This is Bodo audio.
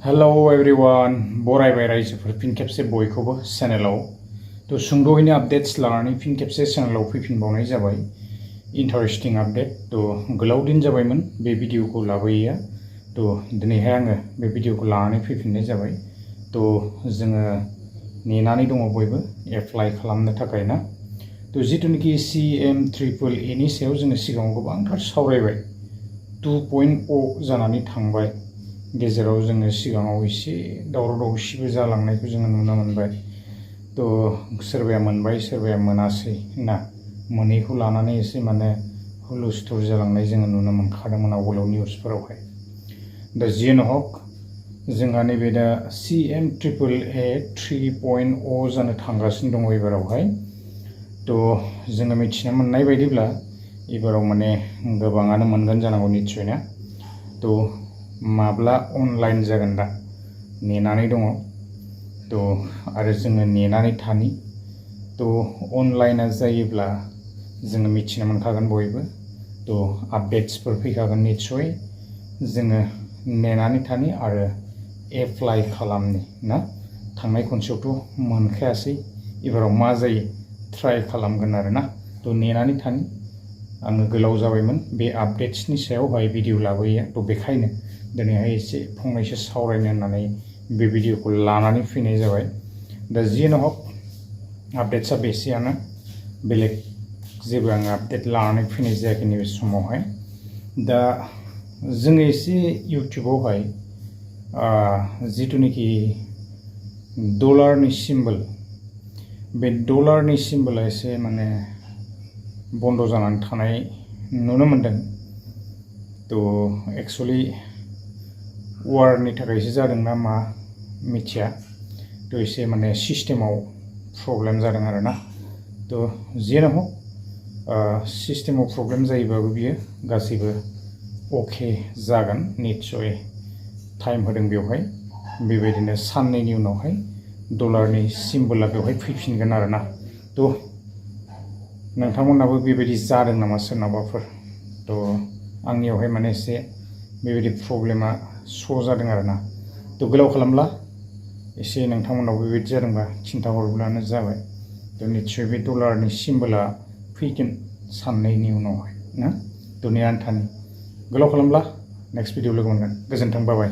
हेलो एवरीवन बरायबाय रायजोफोर फिन खेबसे बयखौबो चेनेलाव तो सुंद'यैनो आपडेट्स लानानै फिन खेबसे चेनेलाव फैफिनबावनाय जाबाय इन्टारेस्टिं आपडेट तो गोलाव दिन जाबायमोन बे भिडिअखौ लाबोयैया तो दिनैहाय आङो बे भिडिअखौ लानानै फैफिननाय जाबाय तो जोङो नेनानै दङ बयबो एप्लाइ खालामनो थाखाय ना तो जितुनिखि CM-AAA नि सायाव जोङो सिगाङाव गोबांथार सावरायबाय 2.0 जानानै थांबाय गेजेराव जोङो सिगाङाव एसे दावराव दावसिबो जालांनायखौ जोङो नुनो मोनबाय तो सोरबाया मोनबाय सोरबाया मोनासै ना मोनैखौ लानानै एसे माने हुलुस्थुल जालांनाय जोङो नुनो मोनखादोंमोन आवगोलाव निउसफोरावहाय दा जियानो हक जोंहा नैबे दा CM-AAA 3.0 जानो थांगासिनो दङ एबारावहाय तो जोङो मिथिनो मोननाय बायदिब्ला एबाराव माने गोबाङानो मोनगोन जानांगौ निश्चय ना तो माब्ला अनलाइन जागोन दा नेनानै दङ तो आरो जोङो नेनानै थानि तो अनलाइना जायोब्ला जोङो मिथिनो मोनखागोन बयबो तो आपडेट्सफोर फैखागोन निश्चय जोङो नेनानै थानि आरो एप्लाइ खालामनि ना थांनाय खनसेयावथ' मोनखायासै एबाराव मा जायो ट्राइ खालामगोन आरो ना तो नेनानै थानि आङो गोलाव जाबायमोन बे आपडेट्सनि सायावहाय भिडिअ लाबोयो तो बेखायनो दिनैहाय एसे फंनैसो सावरायनो होननानै बे भिडिअखौ लानानै फैनाय जाबाय दा जियानो हक आपडेट्सआ बेसेयानो बेलेग जेबो आङो आपडेट लानानै फैनाय जायाखै नैबे समावहाय दा जोङो एसे इउटिउबावहाय जितुनिखि डलारनि सिम्बल बे डलारनि सिम्बला एसे माने बन्द जानानै थानाय नुनो मोनदों तो एक्चुअली वारनि थाखायसो जादों ना मा मिथिया तो एसे माने सिस्टेमाव प्रब्लेम जादों आरो ना तो जियानो हक सिस्टेमाव प्रब्लेम जायोबाबो बियो गासैबो अके जागोन निश्चय टाइम होदों बेवहाय बेबायदिनो साननैनि उनावहाय डलारनि सिम्बला बेवहाय फैफिनगोन आरो ना तो नोंथांमोनाबो बेबायदि जादों नामा सोरनाबाफोर तो आंनियावहाय माने एसे बेबायदि प्रब्लेमा श' जादों आरो ना तो गोलाव खालामला एसे नोंथांमोनाव बेबायदि जादोंबा खिन्थाहरब्लानो जाबाय तो निश्चय बे डलारनि सिम्बला फैगोन साननैनि उनावहाय ना तो नेनानै थानि गोलाव खालामला नेक्स्ट भिडिअ लोगो मोनगोन गोजोन्थों बाय